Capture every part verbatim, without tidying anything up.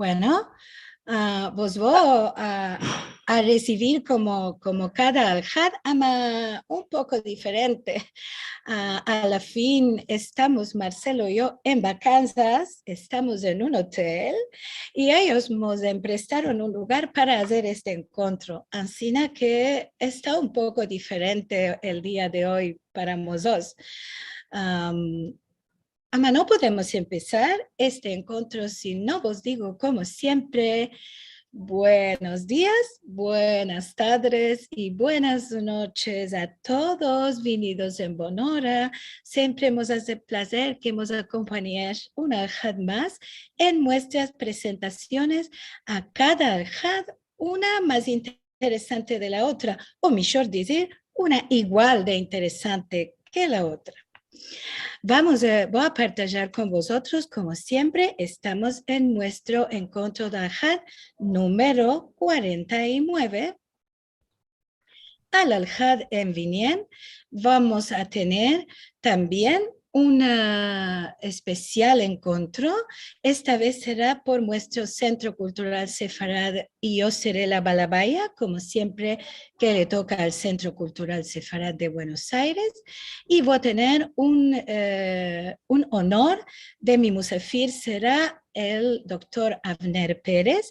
Bueno, a, vos vo a, a resivir komo, komo kada alhad, ama un poko diferente. A, a la fin, estamos Marcelo i yo en vakansas, estamos en un otel, i eyos mos emprestaron un lugar para azer este enkontro. Ansina ke esta un poko diferente el dia de oy para mozotros. Am, ama no podemos empesar este enkontro si no vos digo, komo siempre, buenos dias, buenas tadres i buenas noches a todos. Vinidos en bon ora. Siempre mos aze plazer ke mos akompanyes una alhad mas en muestras presentasiones, a kada alhad una mas interesante de la otra, o mishor dizir, una igual de interesante ke la otra. Vamos a, vo a partajar kon vozotros, komo siempre, estamos en muestro enkontro de alhad numero kuarenta i mueve. Al alhad en vinien vamos a tener tambien un, a, espesial enkontro. Esta vez sera por muestro Sentro Kultural Sefarad i yo sere la balabaya, komo siempre ke le toka al Sentro Kultural Sefarad de Buenos Ayres, i vo a tener un, e, un onor de mi musafir, sera el doktor Avner Perez.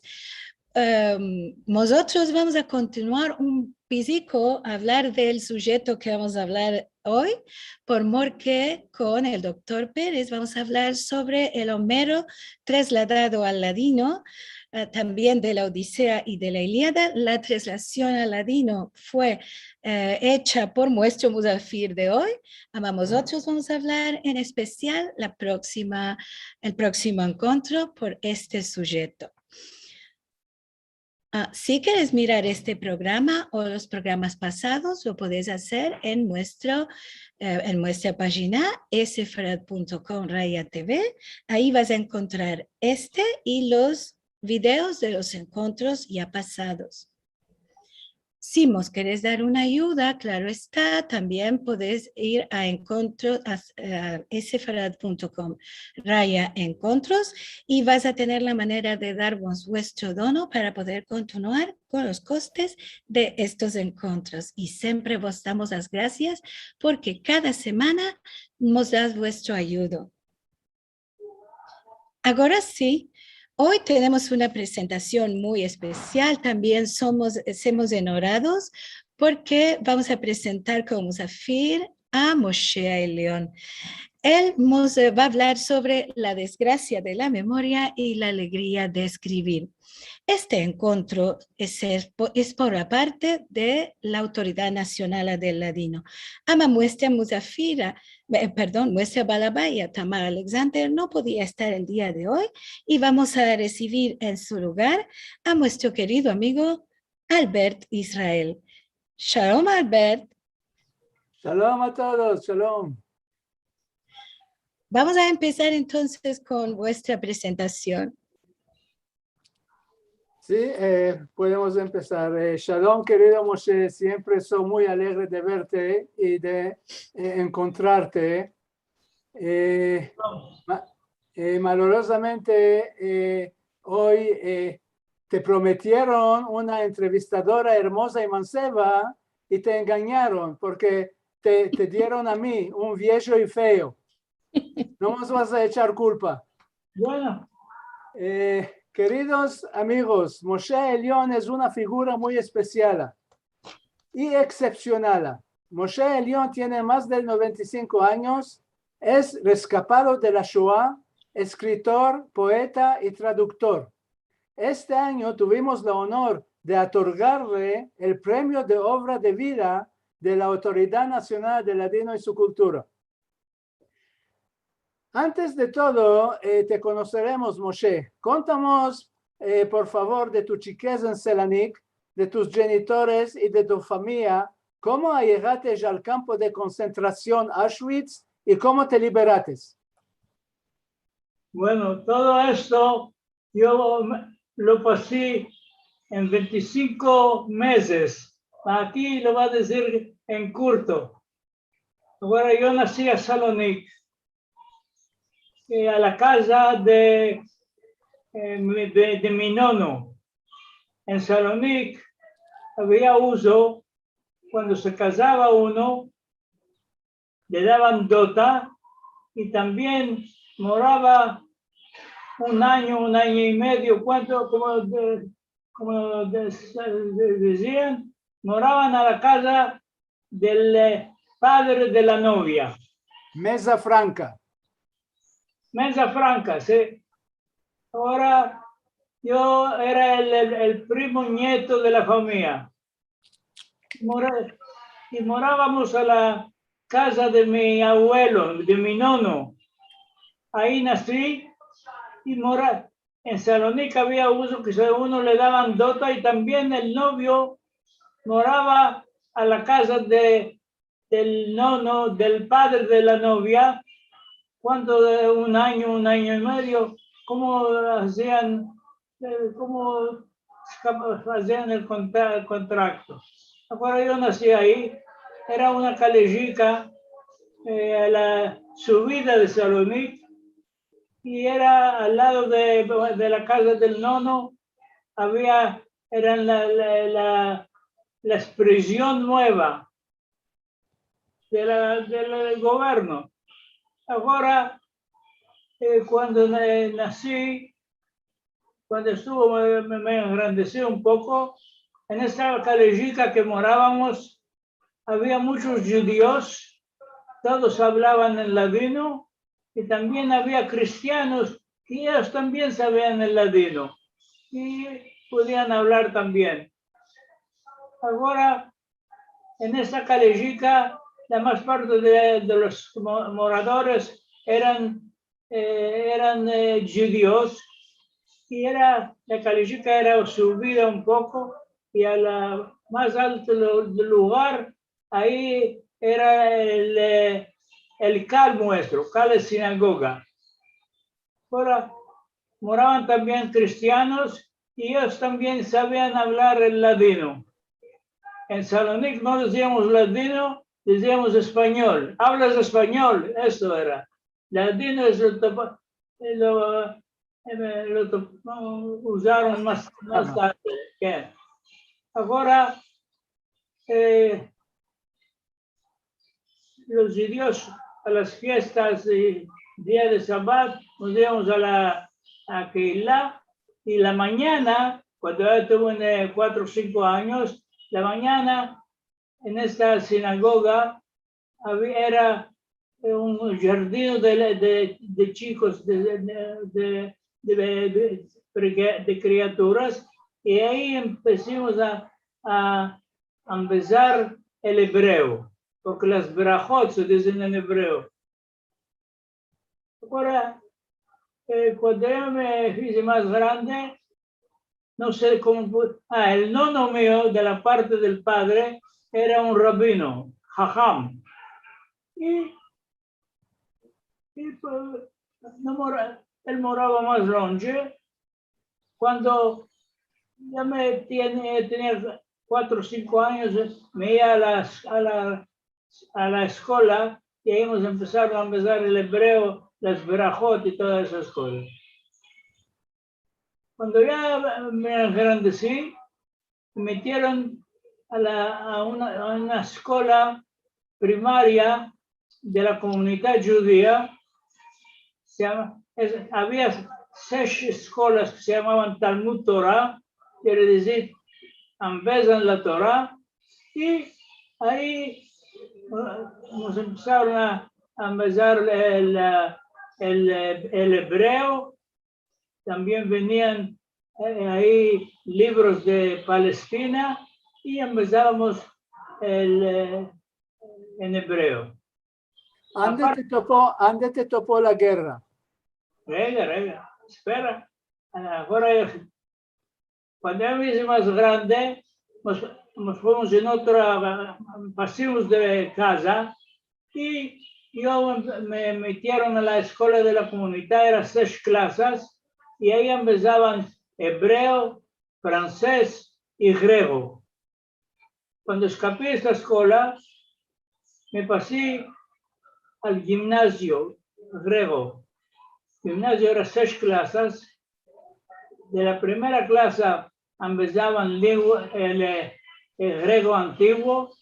Em, mozotros vamos a kontinuar un piziko a avlar del sujeto ke vamos a avlar oy, por mor ke kon el doktor Perez vamos a avlar sovre el Omero trasladado al ladino, e, tambien de la Odisea i de la Iliada. La traslasion al ladino fue, e, echa por muestro musafir de oy, ama mozotros vamos a avlar en espesial la proksima, el proksimo enkontro por este sujeto. A, si keres mirar este programa o los programas pasados, lo podes azer en muestro, e, en muestra pajina sefarad punto com raya T V. Ayi vas a enkontrar este i los videos de los enkontros ya pasados. Si mos keres dar una ayuda, klaro esta, tambien podes ir a enkontro, a, a sefarad punto com raya enkontros, i vas a tener la manera de darmos vuestro dono para poder kontinuar kon los kostes de estos enkontros. I siempre vos damos las grasias porke kada semana mos das vuestro ayudo. Agora si, oy tenemos una presentasion muy espesial. Tambien somos, semos onorados porke vamos a presentar komo musafir a Moshe Elion. El mos, e, va a avlar sovre la desgrasia de la memoria i la alegria de eskrivir. Este enkontro es, es po-, es por la parte de la Autoridad Nasional del Ladino. Ama muestra musafira, e, pardon, muestra balabaya, Tamar Alexander, no podia estar el dia de oy, i vamos a resivir en su lugar a muestro kerido amigo Albert Israel. Shalom, Albert. Shalom a todos, shalom. Vamos a empesar entonses kon vuestra presentasion. Si, e, podemos empesar. E, shalom, kerido Moshe, siempre so muy alegre de verte i de, e, enkontrarte. E, ma-, e, malorozamente, e, oy, e, te prometieron una entrevistadora ermoza i manseva i te enganyaron porke te, te dieron a mi, un viejo i feo. No mos vas a echar kulpa. Bueno. E, keridos amigos, Moshe Elion es una figura muy espesiala i eksepsionala. Moshe Elion tiene mas de noventa i sinko anyos, es reskapado de la Shoa, eskritor, poeta i traduktor. Este anyo tuvimos la onor de otorgarle el Premio de Ovra de Vida de la Autoridad Nasional del Ladino i su Kultura. Antes de todo, e, te konoseremos, Moshe. Kontanos, e, por favor, de tu chikez en Selanik, de tus djenitores i de tu famiya, komo ayegates al kampo de konsentrasion Auschwitz i komo te liberates. Bueno, todo esto yo me, lo pasi en vente i sinko mezes. Aki lo vo a dizir en kurto. Agora, yo nasi a Salonik, e, a la kaza de eh, mi, de, de mi nono. En Salonik avia uzo, kuando se kazava uno, le davan dota, i tambien morava un anyo, un anyo i medio, kuanto, komo de, komo de, de, dezian, moravan a la kaza del, eh, padre de la novia. Meza franka. Meza franka, si. Agora, yo era el, el, el primo nieto de la famiya. Mora-, i moravamos a la kaza de mi avuelo, de mi nono. Ayi nasi, i mora-, en Salonik avia uzo ke se uno le davan dota, i tambien el novio morava a la kaza de, del nono, del padre de la novia, kuanto de un anyo, un anyo i medio, komo azian, eh, komo escapa-, azian el kontra-, el kontrakto. Agora yo nasi ayi, era una kalejika, eh, a la subida de Salonik, i era al lado de, de la kaza del nono, avia, era la, la, la, la ekspresion mueva de la, del governo. Agora, eh, kuando na-, nasi, kuando estuvo, me, me, me engrandesi un poko, en esta kalejika ke moravamos, avia munchos djudios, todos avlavan en ladino, i tambien avia kristianos, i eyos tambien savian el ladino, i podian avlar tambien. Agora, en esta kalejika, la mas parte de, de los mo-, moradores eran, eh, eran, eh, djudios, i era, la kalejika era subida un poko, i a la mas alto lu-, lugar, ayi era el, eh, el kal muestro, kal es sinagoga. Agora, moravan tambien kristianos, i eyos tambien savian avlar el ladino. En Salonik no deziamos ladino, deziamos espanyol. Avlas espanyol? Esto era. Ladino es lo topa-, lo, eh, lo to-, uzaron mas, mas tarde. Bien. Agora, eh, los djudios a las fiestas, eh, dia de Shabat, mos ivamos a la, a Keilah, i la manyana, kuando yo tuve, eh, kuatro o sinko anyos, la manyana en esta sinagoga avi-, era, eh, un jardin de, de, de chikos, de, de, de, de, de, de kriaturas, i ayi empesimos a, a, a empesar el ebreo, porke las berahot se dizen en ebreo. Agora, eh, kuando yo me fize mas grande, no se komo pu-, ah, el nono mio de la parte del padre era un rabino, haham. I, i, pues, no mora-, el morava mas lonje. Kuando ya me tiene, tenia kuatro o sinko anyos, me ia a la, a la, a la eskola, i ayi mos empesaron a empesar el ebreo, las berahot i todas esas kozas. Kuando ya me engrandesi, me metieron a la, a una, a una eskola primaria de la komunidad djudia. Se yama, es, avia sesh eskolas ke se yamavan Talmud Tora, kere dizir, ambezan la Tora, i ayi, eh, mos empesaron a, a ambezar el, el, el ebreo, tambien venian, eh, ayi livros de Palestina i ambezavamos el, eh, en ebreo. Ande te topo, ande te topo la gerra? Rega, rega, espera. Agora, kuando yo me ize mas grande, mos, mos fuimos en otra, pasimos de kaza, i yo me, me metieron a la eskola de la komunidad, era sesh klasas, i ayi empesavan ebreo, franses i grego. Kuando eskapi esta eskola, me pasi al gimnazio grego. Gimnazio era sesh klasas, de la primera klasa ambezavan lengua, el, eh, el grego antiguo,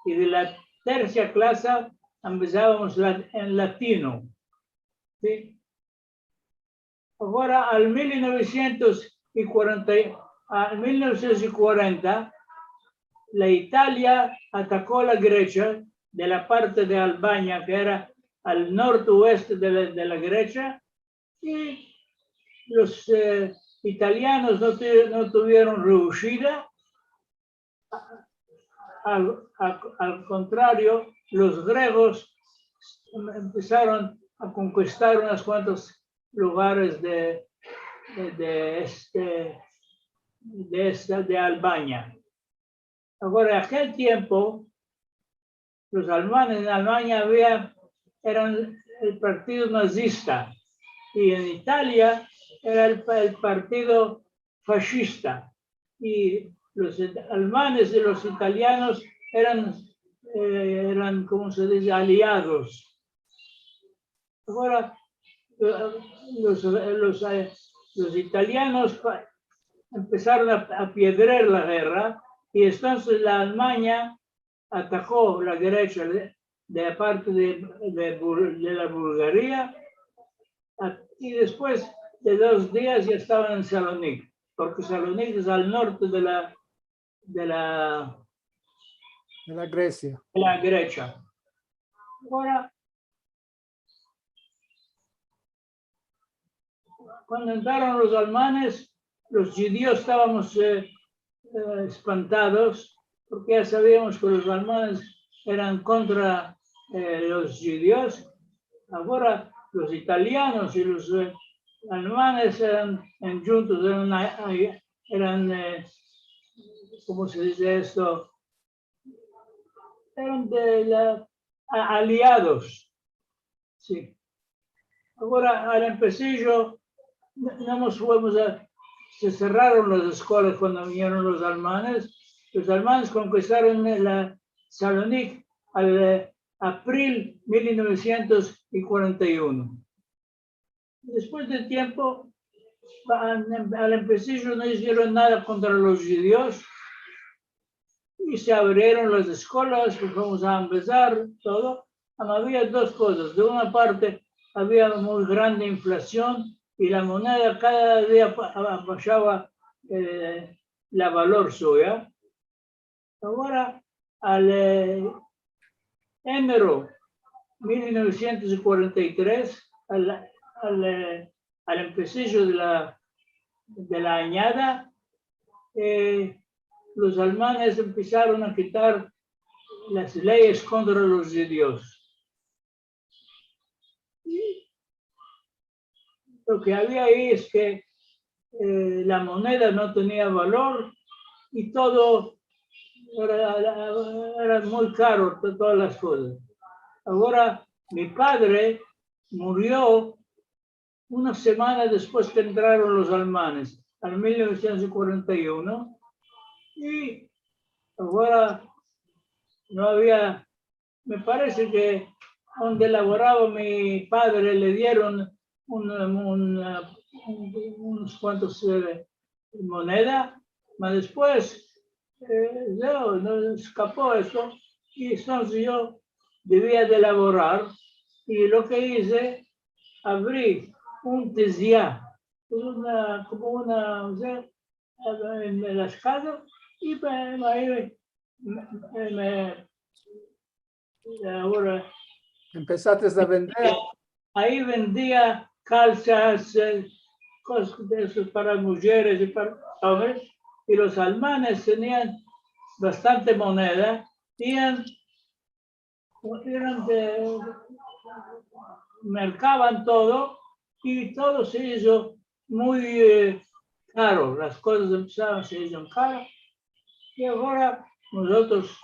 i de la tersera klasa ambezavamos la, en latino. Si? Agora, al mil novesientos i kuarenta, al mil novesientos i kuarenta, la Italia atako la Gresia de la parte de Albania, ke era al norte-oeste de la, de la Gresia, i los, eh, italianos no tu-, no tuvieron reushida. Al, al, al kontrario, los gregos empesaron a konkistar unos kuantos lugares de, de, de este, de esta, de Albania. Agora, en akel tiempo, los almanes en Albania avia, eran el partido nazista, i en Italia era el, el partido fashista. I los almanes i los italianos eran, eh, eran, komo se dize, aliados. Agora, eh, los, los, eh, los italianos pa-, empesaron a, a pedrer la gerra, i entonses la Almanya atako la Gresia de, de la parte de, de Bul-, de la Bulgaria, a-, i despues de dos dias ya estavan en Salonik, porke Salonik es al norte de la, de la, De la Gresia. de la Gresia. Agora, kuando entraron los almanes, los djudios estavamos, eh, eh, espantados, porke ya saviamos ke los almanes eran kontra, eh, los djudios. Agora los italianos i los, eh, almanes eran endjuntos, eran, a-, a-, eran, eh, komo se dize esto? Eran de la, a-, aliados. Si. Agora, al empesijo, no, no mos fuimos a, se serraron las eskolas kuando vinieron los almanes. Los almanes konkistaron la Salonik al, eh, april mil novesientos i kuarenta i uno. Despues de tiempo, al, al empesijo no izieron nada kontra los djudios, i se avrieron las eskolas, pues, fuimos a ambezar, todo. Ama avia dos kozas. De una parte, avia muy grande inflasion i la moneda kada dia pa-, a-, abashava, eh, la valor suya. Agora, al, eh, enero mil novesientos i kuarenta i tres, al, al, eh, al empesijo de la, de la anyada, eh, los almanes empesaron a kitar las leyes kontra los djudios. I lo ke avia ayi es ke, eh, la moneda no tenia valor i todo era, era, era muy karo, to-, todas las kozas. Agora, mi padre murio una semana despues ke entraron los almanes, al mil novesientos i kuarenta i uno, i agora no avia, me parese ke onde lavorava mi padre le dieron un, un, un, unos kuantos, eh, moneda, ma despues, eh, yo, no, eskapo esto, i entonses yo devia de lavorar, i lo ke ize, avri un tezya, es una, komo una, o sea, en, en las kazas, i me, me, me, me, agora Empesates a vender. Ayi vendia kalsas, eh, kozas de esos para mujeres i para ombres, i los almanes tenian bastante moneda, tenian, eran de, merkavan todo, i todo se izo muy, eh, karo, las kozas empesaron, se izon karo, i agora mozotros,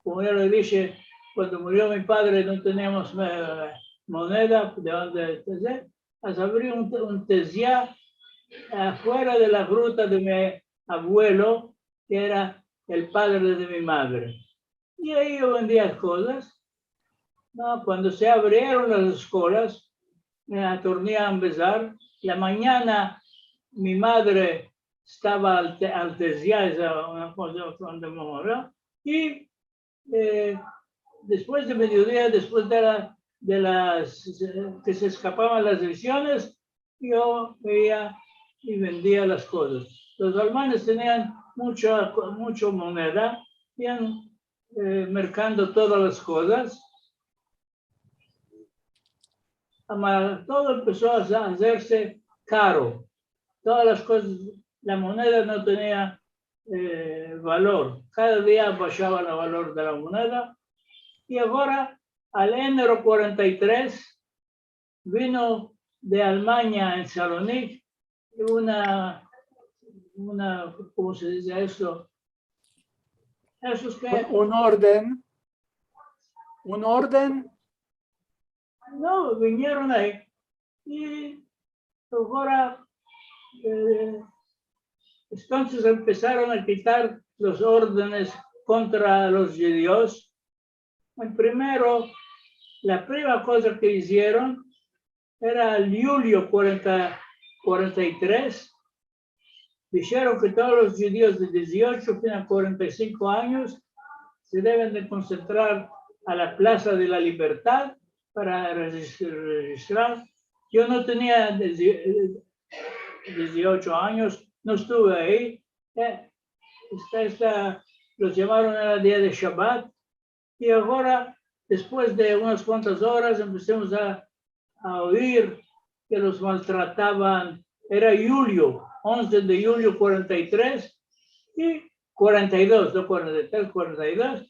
komo ya lo dishe, kuando murio mi padre no teniamos, eh, moneda de onde tezer, mas avri un, un tezya afuera de la gruta de mi avuelo, ke era el padre de mi madre. I ayi yo vendia kozas. No, kuando se avrieron las eskolas, eh, tornia a ambezar, la manyana mi madre estava alte-, altezia, esa, una koza, i, e, despues de mediodia, despues de la, de las, ke se eskapavan las visiones, yo veia i vendia las kozas. Los almanes tenian mucha, mucho moneda, ian, e, merkando todas las kozas. Ama todo empeso a azerse karo. Todas las kozas, la moneda no tenia, e, valor. Kada dia bashava el valor de la moneda. I agora, al enero kuarenta i tres, vino de Almanya en Salonik una, una, komo se dize esto? Esto es ke Un, un orden. Un orden. No, vinieron ayi. I agora, e, entonses empesaron a kitar los ordenes kontra los djudios. El primero, la primera koza ke izieron era el yulio kuarenta, kuarenta i tres, disheron ke todos los djudios de diziocho fin a kuarenta i sinko anyos se deven de konsentrar a la Plaza de la Libertad para rejis-, rejistrar. Yo no tenia dizi-, diziocho anyos, no estuve ayi. E, esta, esta, los yamaron, era dia de Shabat, i agora, despues de unas kuantas oras, empesemos a, a oir ke los maltratavan. Era yulio, onze de yulio kuarenta i tres i kuarenta i dos, no kuarenta i tres, kuarenta i dos,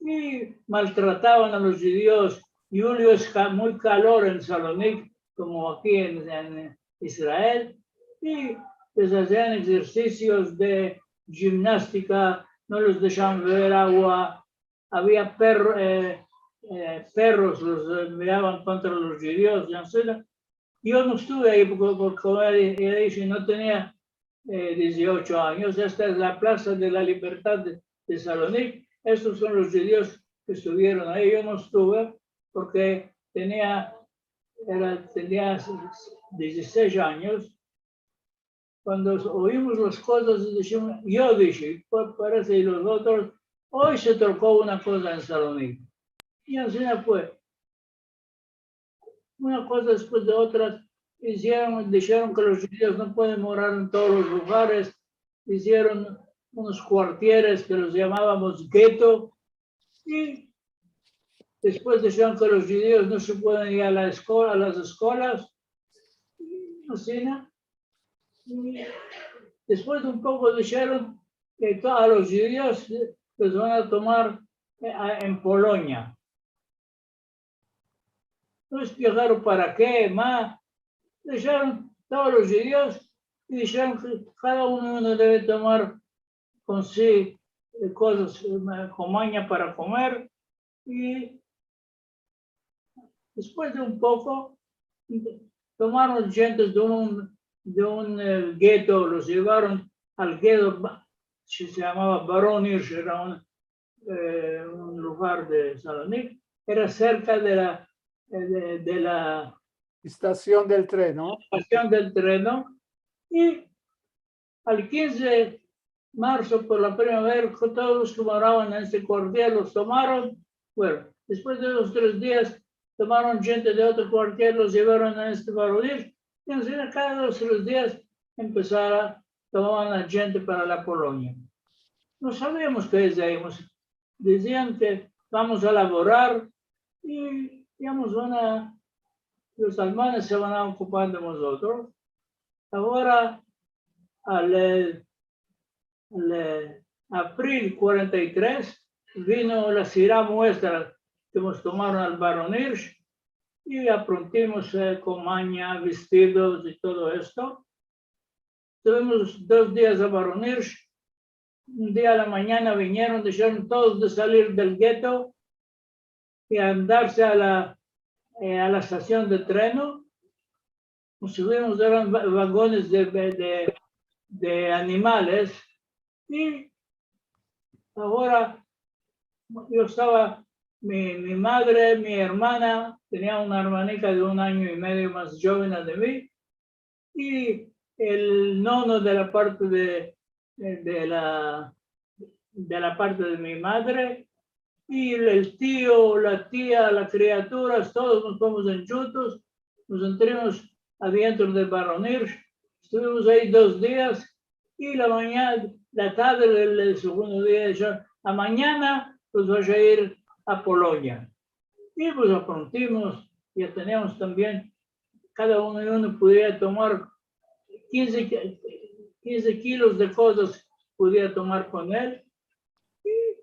i maltratavan a los djudios. Yulio es ka-, muy kalor en Salonik, komo aki en, en Israel, i les azian egzersisios de jimnastika, no los deshavan bever agua, avia perro, e, e, perros, los, e, miravan kontra los djudios, ya no se. Yo no estuve ayi porke, porke, komo ya di-, ya dishe, no tenia, e, diziocho anyos. Esta es la Plaza de la Libertad de, de Salonik. Estos son los djudios ke estuvieron ayi. Yo no estuve porke tenia, era, tenia dizisesh anyos. Kuando oimos las kozas, dishimos, yo dishe, pa-, parese, i los otros, oy se troko una koza en Salonik. I ansi fue. Una koza despues de otra, izieron, disheron ke los djudios no pueden morar en todos los lugares, izieron unos kuartieres ke los yamavamos gueto, i despues disheron ke los djudios no se pueden ir a la eskola, a las eskolas, i ansi, no. I despues de un poko disheron ke to-, a los djudios, e, los van a tomar, e, a, en Polonia. No esplikaron para ke, ma, disheron todos los djudios i disheron ke kada uno, uno deve tomar kon si, e, kozas, e, kon manya para komer, i despues de un poko, tomaron djentes de un, de un, e, gueto, los yevaron al gueto, ba-, se, se yamava Baron Hirsch, era un, e, un lugar de Salonik, era serka de la, e, de, de la Estasion del treno. Estasion del treno, i al kinze de marso, por la primavera, todos los ke moravan en este kuartier los tomaron. Bueno, despues de dos, tres dias, tomaron djente de otro kuartier, los yevaron a este Baron Hirsch, i ansi kada dos, tres dias empesara, tomavan la djente para la Polonia. No saviamos ke es de ayi, dizian ke vamos a lavorar i, digamos, van a, los almanes se van a okupar de mozotros. Agora, al, al april kuarenta i tres, vino la sira muestra ke mos tomaron al Baron Hirsch i aprontimos, e, kon manya, vestidos i todo esto. Estuvimos dos dias a Baron Hirsch. Un dia a la manyana vinieron, disheron todos de salir del gueto i andarse a la, e, a la estasion de treno. Nos subimos, eran va-, vagones de, de, de, de animales. I agora yo estava, mi, mi madre, mi ermana, tenia una ermanika de un anyo i medio mas djovena de mi, i el nono de la parte de, de la, de la parte de mi madre, i el tio, la tia, las kriaturas, todos mos fumos endjuntos, mos entrimos adientro de Baron Hirsch, estuvimos ayi dos dias, i la manyana, la tadre del, del segundo dia, disheron, "Amanyana, pues, vas a ir a Polonia." I, pues, aprontimos, ya teniamos tambien, kada uno i uno podia tomar kinze ki-, kinze kilos de kozas, podia tomar kon el. I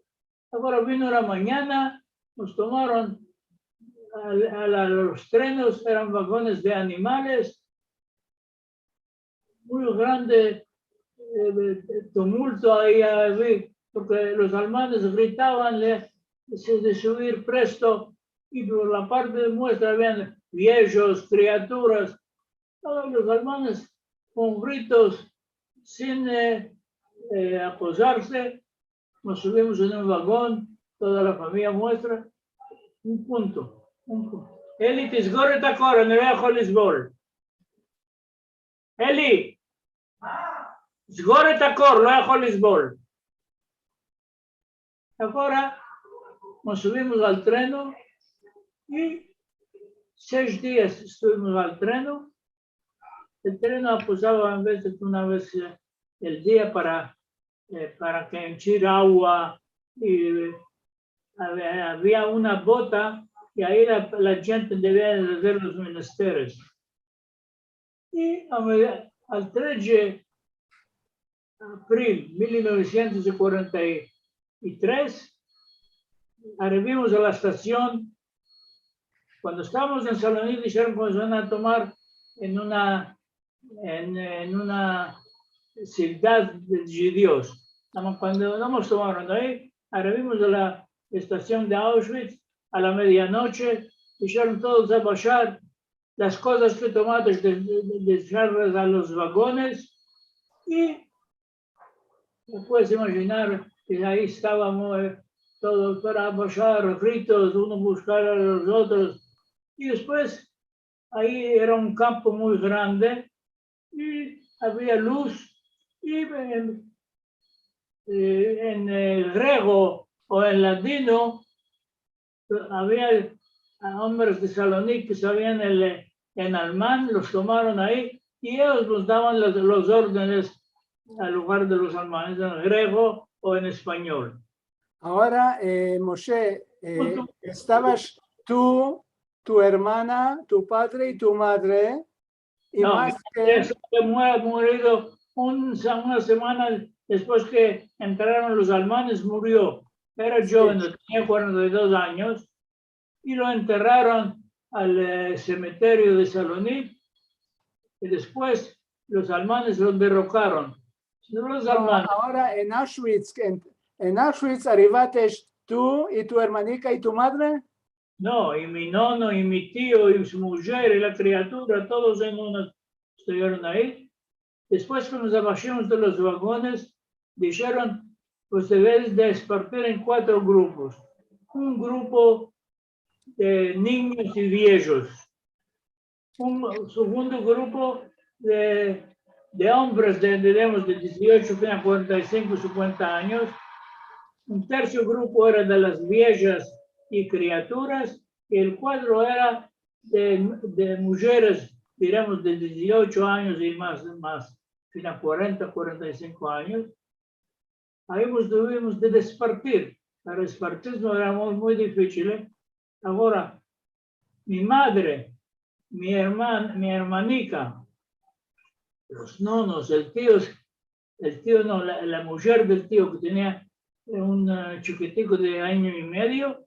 agora vino la manyana, mos tomaron al, al, a los trenos, eran vagones de animales, muy grande, eh, tumulto ayi, ayi, porke los almanes gritavan de, de, de subir presto, i por la parte de muestra avian viejos, kriaturas, todos los almanes kon gritos, sin, eh, eh, aposarse, mos subimos en un vagon, toda la famiya muestra, un punto, un punto. Eli, תסגור את הקור, אני לא יכול לסבול. Eli, תסגור את הקור, לא יכול לסבול. Agora, mos subimos al treno i sesh dias estuvimos al treno. El treno pasava en vez de una vez, eh, el dia para, eh, para ke enchir agua, i, eh, avia, avia una bota, i ayi la, la djente devia de azer los menesteres. I a me-, al tres de april mil novesientos kuarenta i tres, arivimos a la estasion. Kuando estavamos en Salonik, disheron ke mos ivan a tomar en una, en, en una sivdad de djudios. Ama kuando no mos tomaron ayi, arivimos a la estasion de Auschwitz a la medianoche, disheron todos a bashar, las kozas ke tomamos de, de, de, de echarlas a los vagones, i te puedes imajinar ke ayi estavamos, eh, todos para bashar, gritos, uno bushkar a los otros. I despues, ayi era un kampo muy grande, i avia luz, i en, eh, en, eh, grego o en ladino, avia, eh, ombres de Salonik ke savian el, eh, en alman, los tomaron ayi, i eyos mos davan los, los ordenes al lugar de los almanes, en grego o en espanyol. Agora, eh, Moshe, eh, estavas tu, tu ermana, tu padre i tu madre, i... No, mas mi ke padre se mue-, murido un se-, una semana despues ke entraron los almanes, murio. Era djoven, tenia kuarenta i dos anyos, i lo enterraron al, eh, semeterio de Salonik, i despues los almanes lo derrokaron. No los almanes. Agora en Auschwitz, en, en Auschwitz arivates tu i tu ermanika i tu madre? No, i mi nono, i mi tio, i su mujer, i la kriatura, todos en una estuvieron ayi. Despues ke mos abashimos de los vagones, disheron, pues, devedes de espartir en kuatro grupos. Un grupo de ninyos i viejos. Un segundo grupo de, de ombres de, diremos, de dieciocho fin a kuarenta i sinko, sinkuenta anyos. Un tersio grupo era de las viejas i kriaturas, i el kuatro era de, de mujeres, diremos, de dieciocho anyos i mas, mas, fin a kuarenta, kuarenta i sinko anyos. Ayi mos tuvimos de despartir. Para espartirmos era muy, muy difisil, eh. Agora, mi madre, mi erman-, mi ermanika, los nonos, el tio, el tio no, la, la mujer del tio ke tenia un, eh, chikitiko de anyo i medio,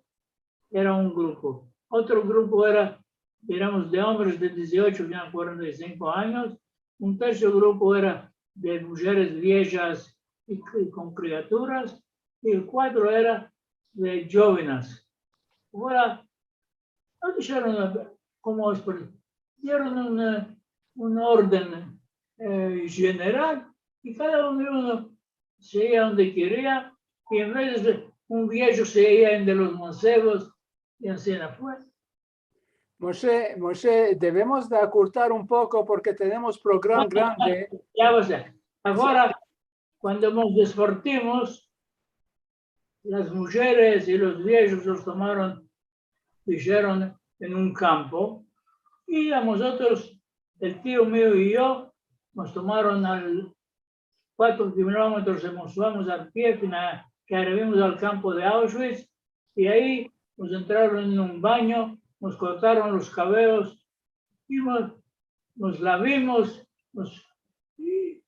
era un grupo. Otro grupo era, diremos, de ombres de dieciocho a kuarenta i sinko anyos, un tersio grupo era de mujeres viejas i, i kon kriaturas, i el kuatro era de djovenas. Agora, no disheron, komo es por, dieron un, eh, un orden, eh, jeneral, i kada uno, uno se ia onde keria, i en vez de un viejo se ia onde los mansevos, i ansi fue. Moshe, Moshe, devemos de akurtar un poko porke tenemos programa grande. Ya va a ser. Agora, kuando mos despartimos, las mujeres i los viejos los tomaron, disheron, en un kampo, i a mozotros, el tio mio i yo, mos tomaron al kuatro kilometros, mos fuvimos a pie, fina ke arivimos al kampo de Auschwitz, i ayi mos entraron en un banyo, mos kortaron los kavelos, i mos, mos lavimos, mos, i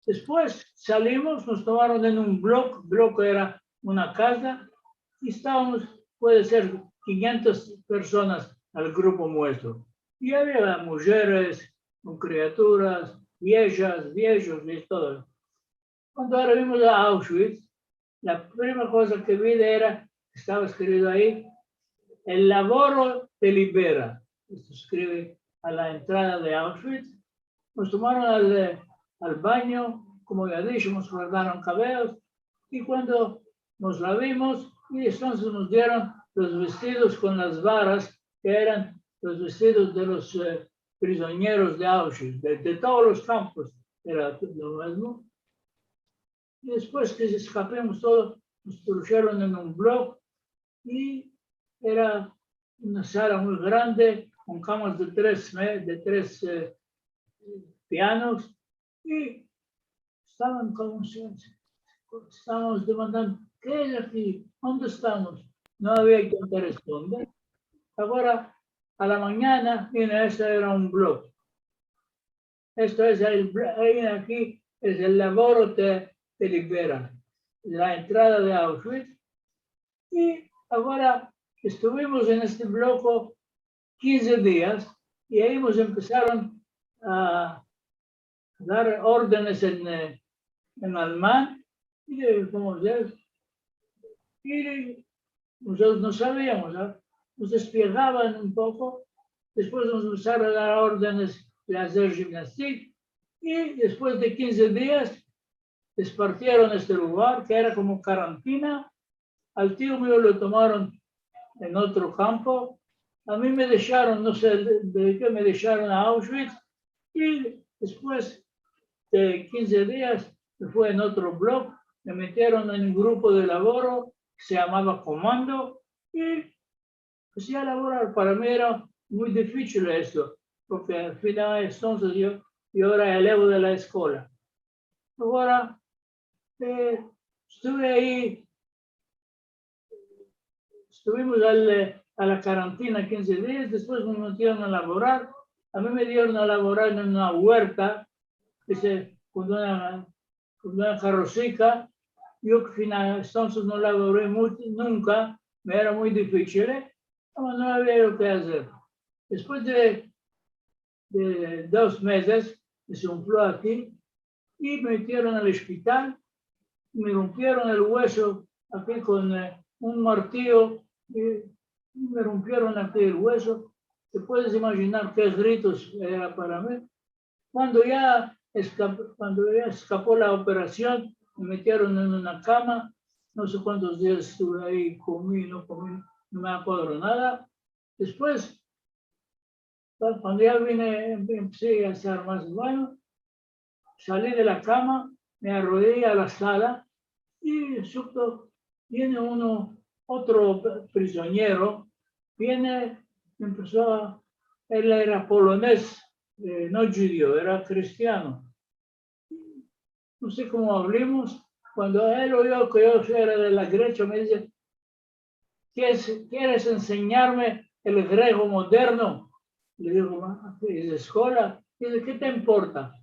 despues salimos, mos tomaron en un blok, blok era una kaza, i estavamos, puede ser, kinyentas personas al grupo muestro. I avia mujeres, kon kriaturas, viejas, viejos i todo. Kuando arivimos a Auschwitz, la primera koza ke vi era, estava eskrivido ayi, "El lavoro te libera". Esto eskrive a la entrada de Auschwitz. Mos tomaron al, al banyo, komo ya disho, mos kortaron kavelos, i kuando mos lavimos, i entonses mos dieron los vestidos kon las varas, ke eran los vestidos de los, eh, prizonieros de Auschwitz, de, de todos los kampos, era lo mizmo. I despues ke eskapimos todo, mos pusheron en un blok, i era una sala muy grande, kon kamas de tres me-, de tres, eh, pianos, i estavan komo se, estavamos demandando, "Ke es aki? Onde estamos?" No avia kien te responda. Agora, a la manyana, mira, esto era un blok. Esto es el blo-, ayi aki es el lavoro te, te libera, la entrada de Auschwitz. I agora estuvimos en este blok kinze dias, i ayi mos empesaron a dar ordenes en, eh, en alman, i de, komo se, i de, mozotros no saviamos, a? Mos despigavan un poko, despues mos empesaron a dar ordenes de azer jimnastik, i despues de kinze dias despartieron este lugar, ke era komo karantina. Al tio mio lo tomaron en otro kampo, a mi me desharon, no se de, de ke, me desharon a Auschwitz, i despues de kinze dias me fui en otro blok, me metieron en un grupo de lavoro ke se yamava komando, i empesi a lavorar. Para mi era muy difisil esto, porke al final, entonses yo, yo era elevo de la eskola. Agora, eh, estuve ayi, estuvimos al, eh, a la karantina kinze dias, despues me metieron a lavorar. A mi me dieron a lavorar en una uerta, ke se, kon una, kon una karosika. Yo ke fina-, entonses no lavoré mucho, nunka, me era muy difisil, eh, no, no avia lo ke azer. Despues de, de dos mezes, me soflo aki, i me metieron al ospital, me rompieron el ueso aki kon, eh, un martillo, i me rompieron aki el ueso. Te puedes imajinar ke gritos era para mi. Kuando ya eskap-, kuando ya eskapo la operasion, me metieron en una kama, no se kuantos dias estuve ayi, komi, no komi, no me akuadro nada. Despues, kuando ya vine, empesi a estar mas bueno, sali de la kama, me arrodiji a la sala, i subto viene uno, otro prizoniero, viene, empeso a, el era polones, eh, no djudio, era kristiano. No se komo avlimos, kuando el oyo ke yo era de la Gresia, me dize, "Kieres, kieres ensenyarme el grego moderno?" Le digo, "Ma, es eskola." Dize, "Ke te importa?"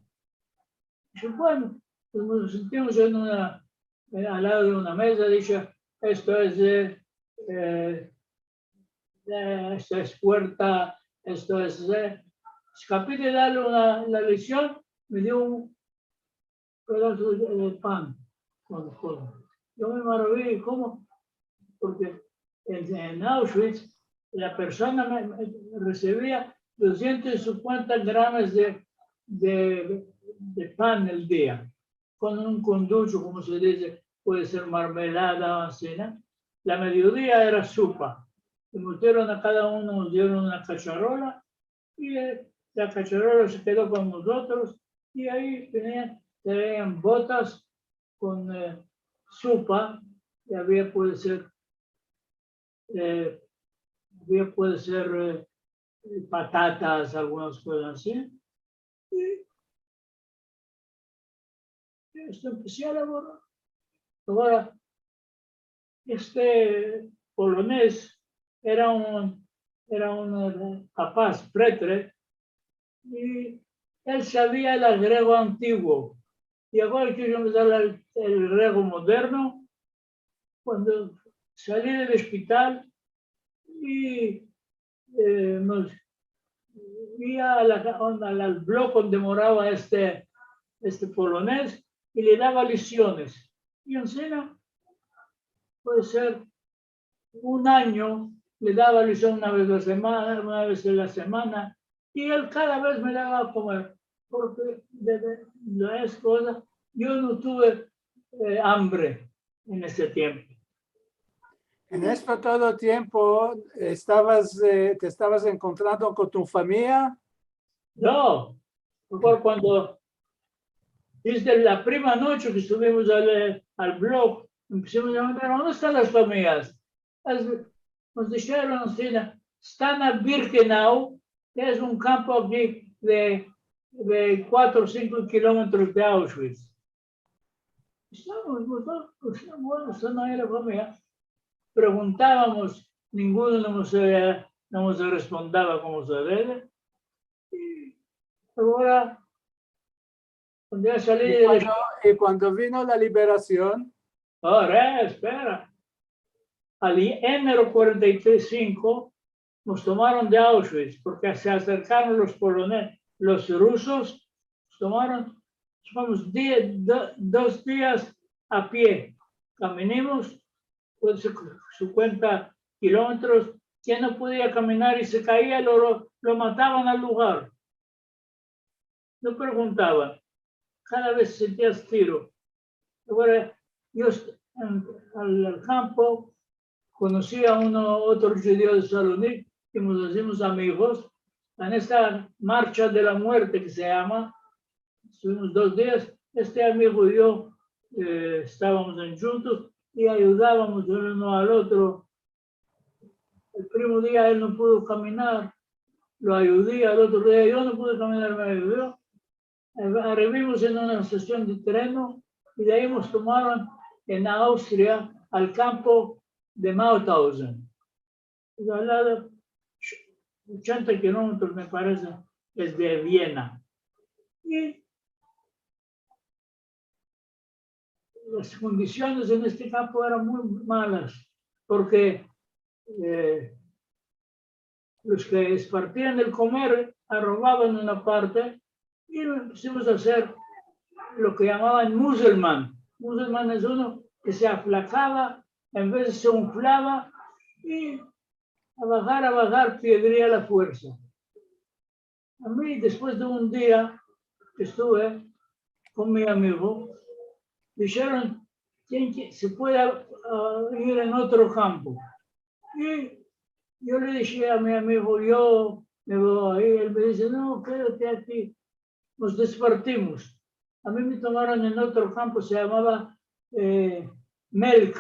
Dishe, "Bueno", pues mos sentimos en una, eh, al lado de una meza, dishe, "Esto es, eh, eh, eh, esto es puerta, esto es, eh". Eskapi de darle una, la leksion, me dio un pedaso de, de pan kon, kon. Yo me maraviji, komo? Porke en, en Auschwitz la persona me, me resivia dosientos sinkuenta gramos de, de, de pan al dia, kon un konducho, komo se dize, puede ser marmelada o asina. La mediodia era supa. Y mos dieron a kada uno, mos dieron una kacharola, y, eh, la kacharola se kedo kon mozotros, y ayi tenian, traian botas kon, eh, sopa, y avia, puede ser, eh, avia, puede ser, eh, patatas, algunas kozas ansi. Y esto empesi a lavorar. Agora, este polonez era un, era un, eh, rapaz pretre, y el savia el grego antiguo. Y agora kero empesar el, el grego moderno, kuando sali del ospital, y, eh, mos, i a la, al, al blok onde morava este, este polonez, y le dava lisiones. Y ansina, puede ser, un anyo, le dava lision una vez a la semana, una vez a la semana, y el kada vez me dava a komer, porke de, de, de es koza, yo no tuve, eh, ambre en ese tiempo. En esto todo tiempo estavas, eh, te estavas enkontrando kon tu famiya? No, por kuando, desde la prima noche ke estuvimos al, al blok, empesimos a preguntar, "Onde estan las famiyas?" Las, mos disheron, "Estan a Birkenau, ke es un kampo aki de, de kuatro o sinko kilometros de Auschwitz." Estábamos mozotros, pues, bueno, esto no era famiya. Preguntavamos, ninguno no mos, eh, no mos respondava komo se deve. I agora, kuando ya sali I de kuando, i kuando vino la liberasion? Agora, eh, espera. Al enero kuarenta i sinko, mos tomaron de Auschwitz, porke se aserkaron los polone-, los rusos, mos tomaron, fuimos die-, do-, dos dias a pie, kaminimos, pues, sinkuenta kilometros, ken no podia kaminar i se kaia, lo, lo, lo matavan al lugar. No preguntavan. Kada vez sentias tiro. Agora, yo est-, en, al, al kampo, konosi a uno, otro djudio de Salonik, i mos izimos amigos. En esta marcha de la muerte ke se yama, estuvimos dos dias, este amigo i yo, eh, estavamos en djuntos i ayudavamos el uno al otro. El primo dia el no pudo kaminar, lo ayudi, al otro dia yo no pude kaminar, me ayudo. Eh, arivimos en una estasion de treno i de ayi mos tomaron en Austria al kampo de Mauthausen. Es al lado, ochenta kilometros, me parese, es de Viena. I las kondisiones en este kampo eran muy malas, porke, eh, los ke espartian el komer, robavan una parte i lo empesimos a azer lo ke yamavan muzelman. Muzelman es uno ke se aflakava, en vez se unflava i a bahar, a bahar piedria a la fuersa. A mi, despues de un dia ke estuve kon mi amigo, disheron, "Tien ke, se puede, ah, ir en otro kampo." I yo le dishe a mi amigo, "Yo me vo ayi." El me dize, "No, kedate aki." Mos despartimos. A mi me tomaron en otro kampo, se yamava, eh, Melk.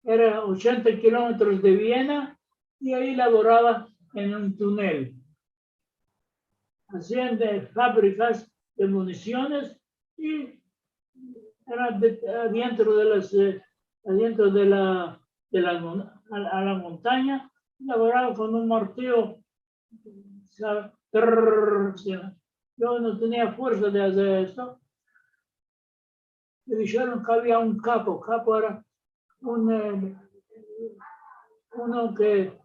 Era ochenta kilometros de Viena i ayi lavorava en un tunel. Azian de fabrikas de munisiones i era de, adientro de las, eh, adientro de la, de la mon-, a, a la montanya, lavorava kon un martillo, o sea, trrr, o sea, yo no tenia fuersa de azer esto. Me disheron ke avia un kapo. Kapo era un, eh, uno ke,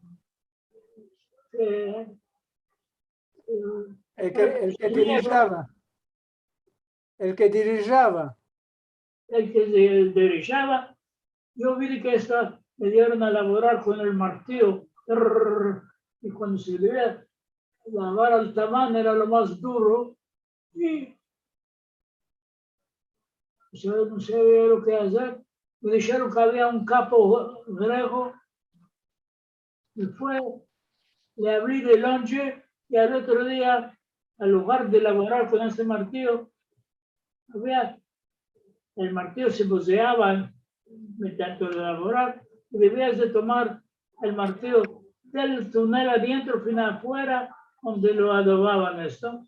ke, eh, El ke, el ke dirijava. El ke dirijava. El ke di-, dirijava. Yo vi ke esta, me dieron a lavorar kon el martillo. Trrr, i kuando se devia lavar al taman, era lo mas duro. I, o sea, no savia lo ke azer. Me disheron ke avia un kapo grego i fue, le avri de lonje, i al otro dia, al lugar de lavorar kon este martillo, avia, el martillo se vozeava de tanto de lavorar, i devias de tomar el martillo del tunel adientro fina afuera, onde lo adovavan esto.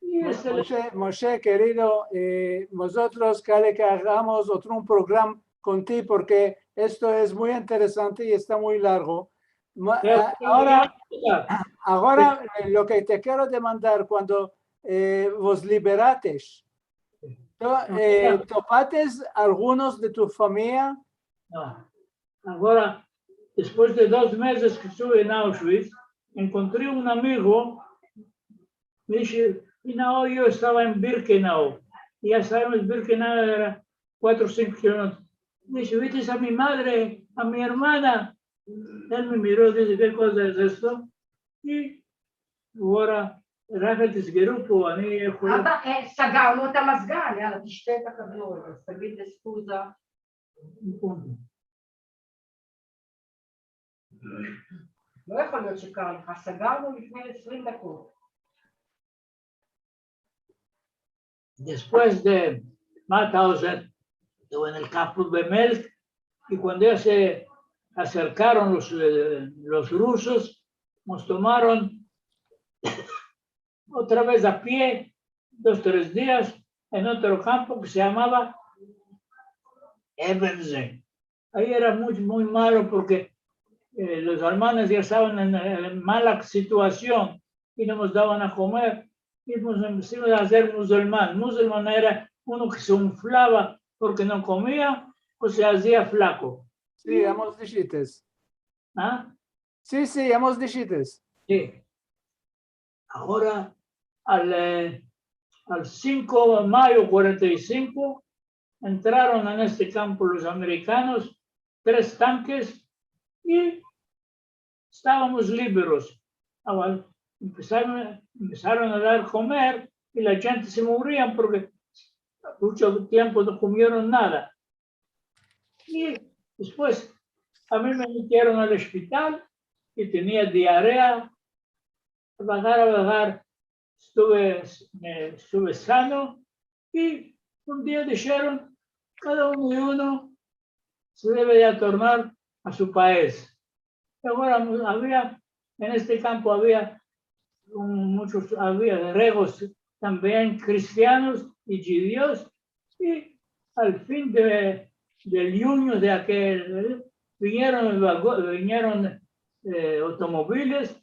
I este le- Moshe, Moshe, kerido, eh, mozotros kale ke agamos otro un programa kon ti, porke esto es muy interesante i esta muy largo. Ma-, Pero, a-, agora, ya, agora, eh, lo ke te kero demandar, kuando, eh, vos liberates, to-, eh, topates algunos de tu famiya? No. Agora, despues de dos mezes ke estuve en Auschwitz, enkontri un amigo, me dize, i no, yo estava en Birkenau. Ya savemos, Birkenau era kuatro o sinko kilometros. Me dize, "Vites a mi madre, a mi ermana?" El me miro, dize, "Ke koza es esto?" I agora, Rachel, te grupo, ani, eh, fue Ata, eh, sagavnu ata mazga, ya, la tishtet a kavlo, sabil de eskuza. Un punto. לא יכול להיות שקרה לך, סגרנו לפני עשרים דקות. Despues de Mauthausen, estuve en el kampo de Melk, i kuando ya se aserkaron los, eh, los rusos, mos tomaron otra vez a pie, dos, tres dias, en otro kampo ke se yamava Ebensee. Ayi era muy, muy malo porke, eh, los almanes ya estavan en, en mala situasion i no mos davan a komer. I mos empesamos a azer musulman. Musulman era uno ke se unflava porke no komia o se azia flako. Si, ya mos dishites. A? Si, si, ya mos dishites. Si. Agora, al, eh, al sinko de mayo kuarenta i sinko, entraron en este kampo los amerikanos, tres tankes, i estavamos liberos. Agora, empesaron, empesaron a dar komer i la djente se murian porke muncho tiempo no komieron nada. I despues a mi me metieron al ospital i tenia diarea. Vagar a vagar, estuve, me, estuve sano i un dia disheron, "Kada uno i uno se deve de tornar a su pais." I agora avia, en este kampo avia un, munchos, avia gregos tambien, kristianos i djudios, i al fin de, del yunio de akel, vinieron el vago-, vinieron, eh, otomobiles,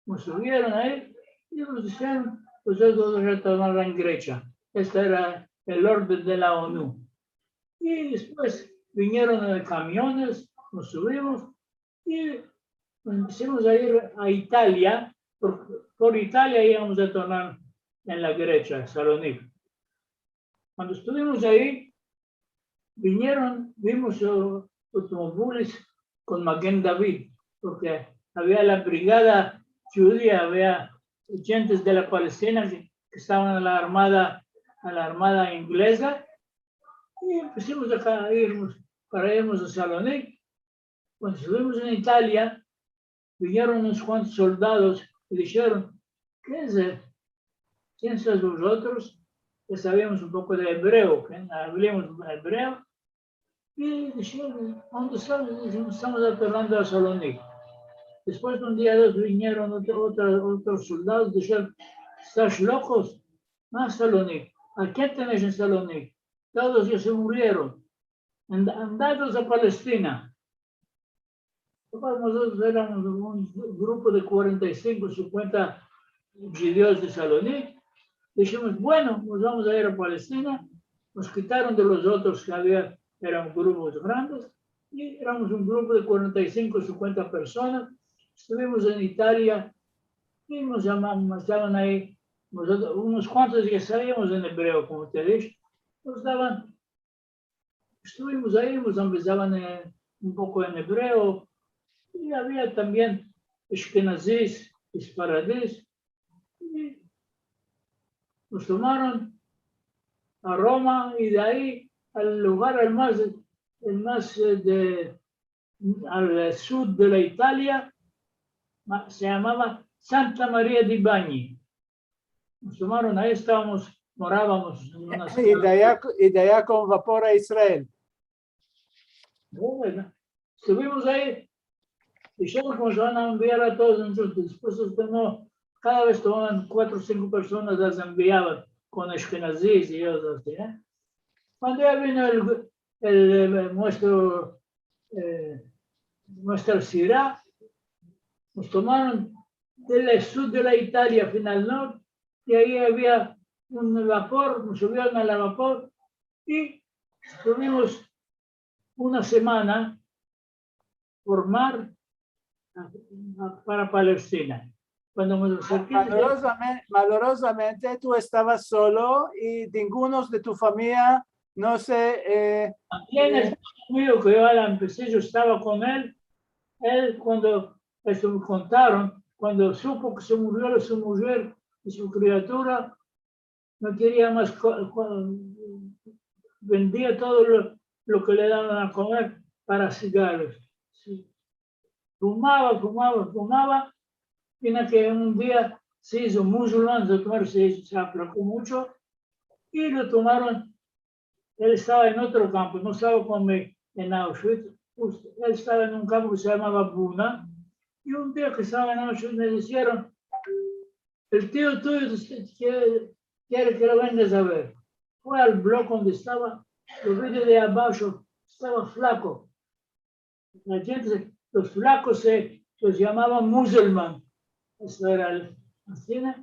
mos suvieron ayi i mos disheron, "Vozotros vais a tornar en Gresia." Este era el orden de la ONU. I despues vinieron en kamiones, mos suvimos i mos empesimos a ir a Italia, por, por Italia ivamos a tornar en la Gresia, Salonik. Kuando estuvimos ayi, vinieron, vimos, eh, otomobiles kon Magen David, porke avia la brigada djudia, avia djentes de la Palestina ke, ke estavan a la armada, a la armada ingleza, i empesimos a ka-, irmos, para irmos a Salonik. Kuando estuvimos en Italia, vinieron unos kuantos soldados i disheron, "Ke es? Ken sois vozotros?" Ke saviamos un poko de ebreo, ke avlamos ebreo. I disheron, "Ande estamos?" Dishimos, "Estamos atornando a Salonik." Despues de un dia o dos vinieron otro, otro, otros soldados, disheron, "Estais lokos? A Salonik. A ken tenesh en Salonik? Todos ya se murieron. Anda-, andadvos a Palestina." Mozotros eramos un grupo de kuarenta i sinko, sinkuenta djudios de Salonik. Dishimos, "Bueno, mos vamos a ir a Palestina." Mos kitaron de los otros ke avia, eran grupos grandes, i eramos un grupo de kuarenta i sinko, sinkuenta personas. Estuvimos en Italia i mos yama-, mos davan ayi, mozotros, unos kuantos ya saviamos en ebreo, komo te dishe, mos davan Estuvimos ayi, mos avezavan, eh, un poko en ebreo, i avia tambien ashkenazis i sefaradis, i mos tomaron a Roma, i de ayi al lugar el mas, el mas, eh, de, al sud de la Italia, ma-, se yamava Santa Maria di Bagni. Mos tomaron, ayi estavamos, moravamos en una... I de aya, i de aya kon vapor a Israel. Bueno, estuvimos ayi, disheron ke mos van a enviar a todos nosotros. Despues se tomó, kada vez tomavan kuatro o sinko personas, las enviavan kon ashkenazis i otros ansi, e? Kuando ya vino el, el, el, muestro, e, muestra sira, mos tomaron del sur de la Italia fin al norte, i ayi avia un vapor, mos suvieron al vapor i estuvimos una semana por mar a, a, para Palestina. Kuando mos aserkimos... Malorozamente, malorozamente tu estavas solo i ninguno de tu famiya no se, e... Tambien el espozo mio, ke yo la empesi, yo estava kon el, el kuando, esto me kontaron, kuando supo ke se murio su mujer i su kriatura, no keria mas ko-, ko-, vendia todo lo, lo ke le davan a komer para sigaros. Si. Fumava, fumava, fumava, i en akel un dia se izo musulman, se izo, se aplako muncho, i lo tomaron. El estava en otro kampo, no estava kon mi en Auschwitz, el estava en un kampo ke se yamava Buna, i un dia ke estava en Auschwitz me disheron, "El tio tuyo te, te kere, kere ke lo vengas a ver." Fue al blok onde estava, lo vi de abasho, estava flako. La djente, los flakos se, los yamavan musulman. Esto era el, ansi, no?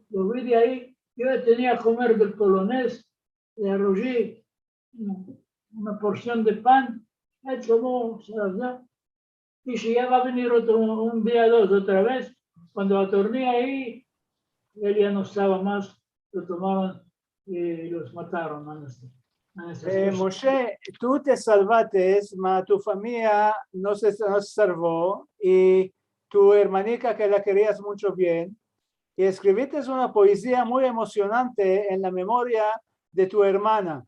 Lo vi de ayi, yo ya tenia komer del polonez, le arroji una, una porsion de pan, el tomo, se la da, dishe, "Ya va a venir otro, un dia dos otra vez." Kuando atorni ayi, el ya no estava mas, lo tomaron i los mataron, a este, a este espozo. E, Moshe, tu te salvates, ma tu famiya no se, no se salvo, i tu ermanika ke la kerias muncho bien, i eskrivites una poezia muy emosionante en la memoria de tu ermana.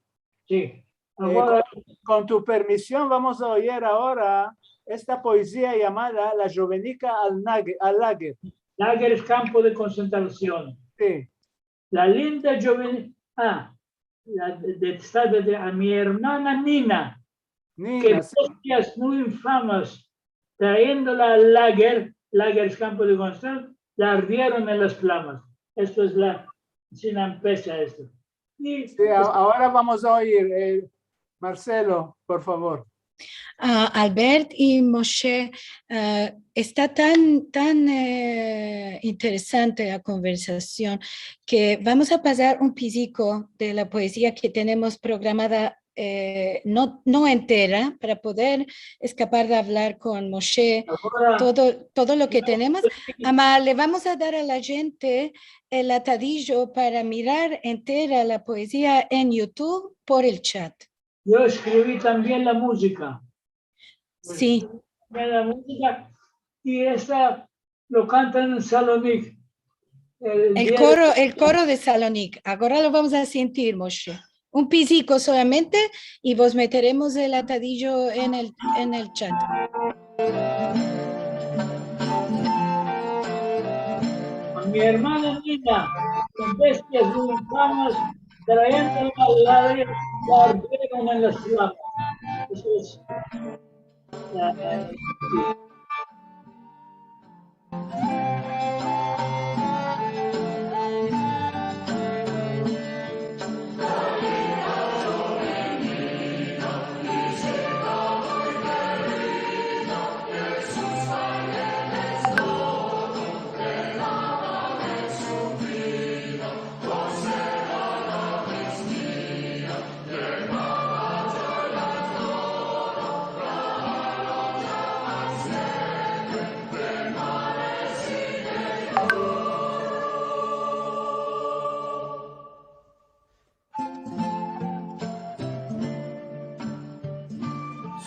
Si. E, agora, kon, kon tu permision, vamos a oyer agora esta poezia yamada La djovenika al nage-, al lager. Lager es kampo de konsentrasion. Si. La linda djoven-, a, la de, de, esta de, de, a mi ermana Nina, Nina, ke, si, bestias muy infamas, trayendo la lager, lager es kampo de konsentrasion, la ardieron en las flamas. Esto es la, si empesa esto. I... Si, a-, agora vamos a oyir, e, Marcelo, por favor. A, Albert i Moshe, a, esta tan, tan, e, interesante la konversasion ke vamos a pasar un piziko de la poezia ke tenemos programada, e, no, no entera, para poder eskapar de avlar kon Moshe todo, todo lo ke tenemos. Ama le vamos a dar a la djente el atadijo para mirar entera la poezia en YouTube por el chat. Yo eskrivi tambien la muzika. Si. Tambien la muzika. I esta lo kantan en Salonik. El koro, el koro de Salonik. Agora lo vamos a sentir, Moshe. Un piziko solamente i vos meteremos el atadijo en el, en el chat. A mi ermana Nina, kon bestias muy infamas, trayendo al lager, la ardieron en las flamas. Esto es, e, e,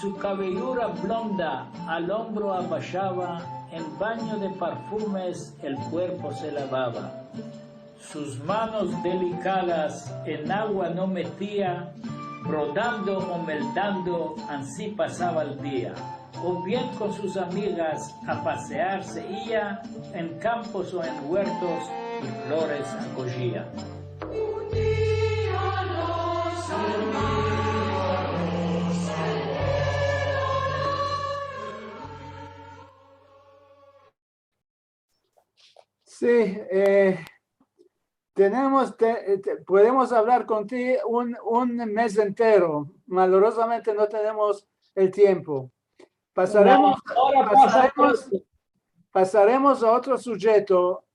Su kaveyura blonda al ombro abashava, en banyo de parfumes el kuerpo se lavava. Sus manos delikadas en agua no metia, brodando o meldando, ansi pasava el dia. o bien kon sus amigas a pasear se ia, en kampos o en uertos i flores akojia. Si, eh, tenemos, te- te- podemos avlar kontigo un, un mez entero. Malorozamente no tenemos el tiempo. Pasaremos, Agora pasa pasaremos, pasaremos a otro sujeto.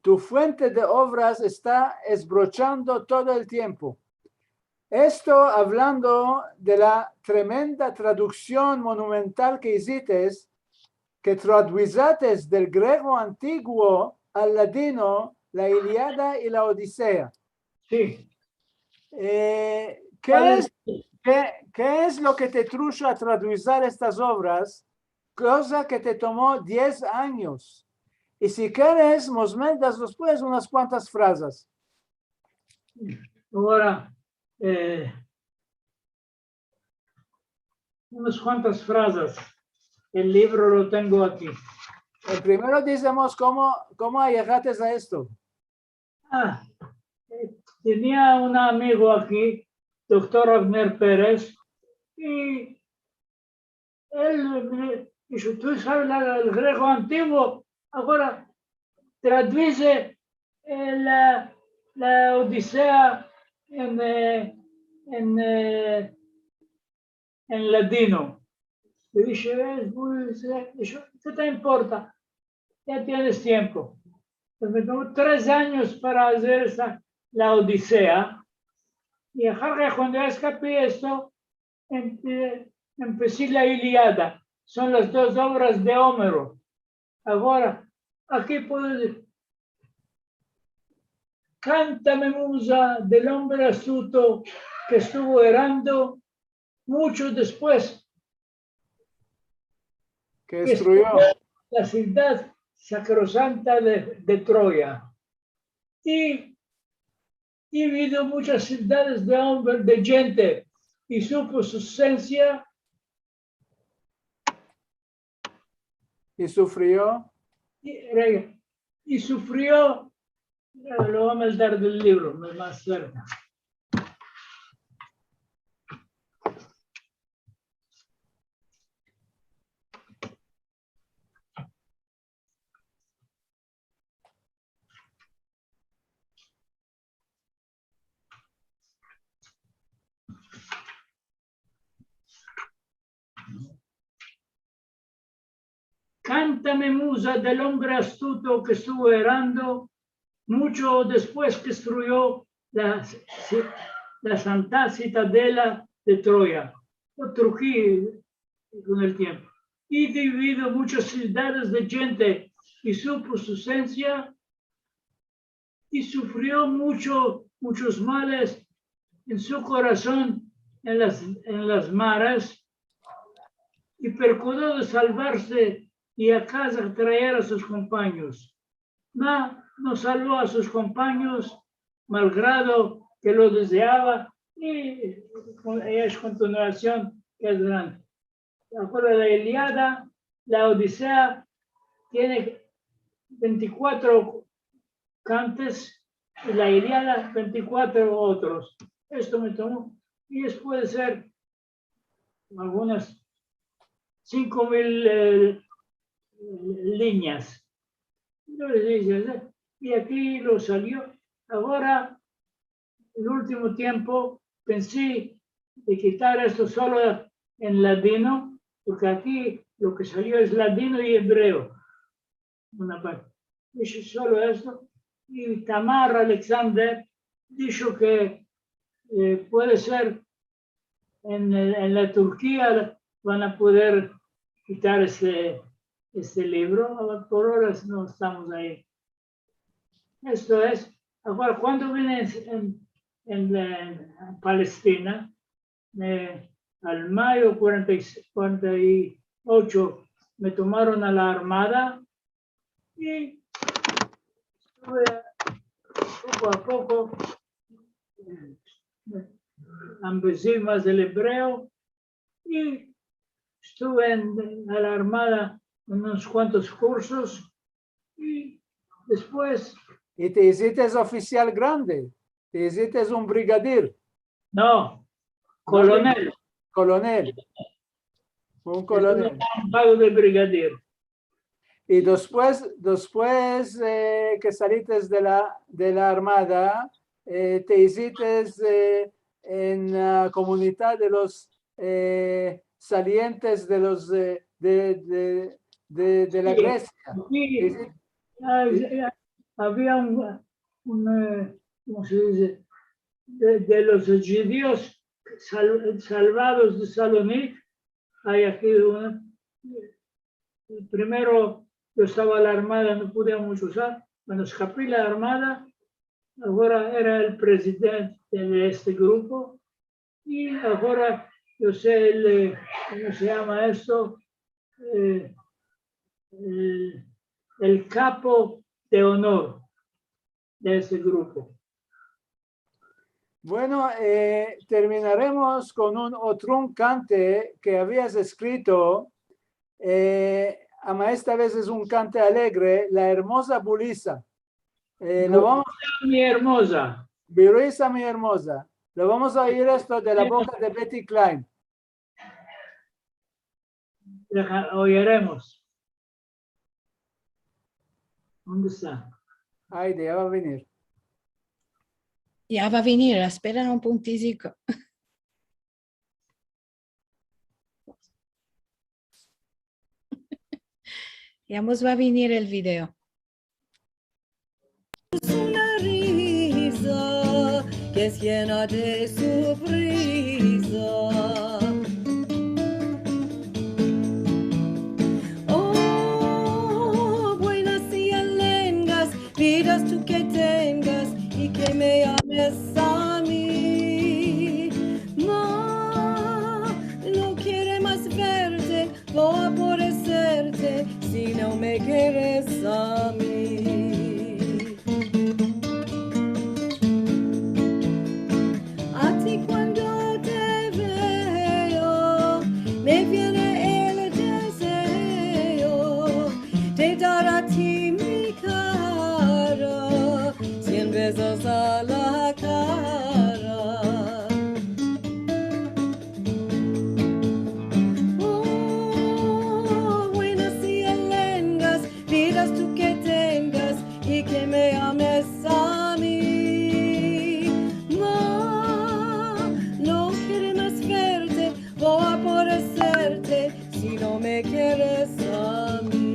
Tu fuente de ovras esta esbrochando todo el tiempo. Esto avlando de la tremenda traduksion monumental ke izites, ke traduizates del grego antiguo al ladino la Iliada i la Odisea. Si. Eh, ke es, ke, ke es lo ke te trusho a traduizar estas ovras, koza ke te tomo diez anyos? I si keres, mos mentas despues unas kuantas frazas. Agora, eh, unas kuantas frazas. El livro lo tengo aki. Eh, primero dizemos komo, komo ayegates a esto. Ah, eh, tenia un amigo aki, doktor Avner Perez, i el me disho, tu saves la- el grego antiguo, agora traduise, eh, la, la Odisea en, eh, en, eh, en ladino. Le dishe, es muy, se- disho, ke te importa? Ya tienes tiempo. Pues me tomo tres anyos para azer esa, la Odisea. I ahar ke kuando ya eskapi esto, empe- empesi la Iliada. Son las dos ovras de Omero. Agora, aki puedo dizir, kantame muza del ombre astuto ke estuvo erando muncho despues Ke destruyo. La sivdad sakrosanta de, de Troya. I, i vido munchas sivdades de ombre, de djente, i supo su sensia, I sufrio. i, rega, i sufrio, lo vo a meldar del livro, me- mas serka. Kantame muza del ombre astuto ke estuvo erando muncho despues ke destruyo la, la santa sitadela de Troya. Lo trudui kon el tiempo. I vido munchas sivdades de djente i supo su sensia, i sufrio muncho, munchos males en su korason en las, en las mares, i prokuró de salvarse i a kaza traer a sus kompanyos. Ma no salvo a sus kompanyos, malgrado ke lo dezeava, i es kontinuasion ke es grande. Agora la Iliada, la Odisea tiene ventikuatro kantes i la Iliada ventikuatro otros. Esto me tomo, i es puede ser algunas sinko mil, eh, linyas. Entonses, i aki lo salio. Agora, el ultimo tiempo, pensi de kitar esto solo en ladino, porke aki lo ke salio es ladino i ebreo. Una parte. Dishe solo esto. I Tamar Alexander disho ke, eh, puede ser en, en la Turkia van a poder kitar este, este livro. Por ora no estamos ayi. Esto es, agora, kuando vine en, en, en Palestina, me, al mayo kuarenta i seis, kuarenta i ocho, me tomaron a la armada i estuve poko a poko, eh, ambezi mas el ebreo i estuve en, en la Armada en unos kuantos kursos i despues... I te izites ofisial grande, te izites un brigadir. No, kolonel. Kolonel. Un kolonel. Estuve en un grado de brigadir. I despues, despues, eh, ke salites de la, de la armada, eh, te izites, eh, en la komunidad de los, eh, salientes de los, eh, de, de, de, de la Gresia. Si, si. Te izi- Avia un, un, eh, komo se dize? De, de los djudios sal-, salvados de Salonik, ay aki una, primero yo estava en la armada, no podia muncho usar. Kuando eskapi la armada, agora era el prezidente de este grupo, i agora yo so el, eh, komo se yama esto? Eh, el, el kapo de onor de este grupo. Bueno, eh, terminaremos kon un otro kante ke avias eskrito, eh, ama esta vez es un kante alegre, La ermoza Bulisa. Eh, lo vamos... Bulisa, mi ermoza. Bulisa, mi ermoza. Lo vamos a oyir esto de la boka de Betty Klein. Deja, oyeremos. Onde esta? Ayde, ya va a venir. Ya va a venir, espera un puntiziko. Ya mos va a venir el video. Una riza ke es yena de surpriza. O, buenas i alengas vidas tu ke tengas i ke me ames a mi. Ma, no kere mas verte, vo a aborreserte si no me keres a mi. A ti kuando te veo, me viene el dezeo de dar a ti mi kara, sien bezos a la kara. O, buenas i alengas vidas tu ke tengas i ke me ames a mi. Ma, no kere mas verte, vo a aborreserte si no me keres a mi.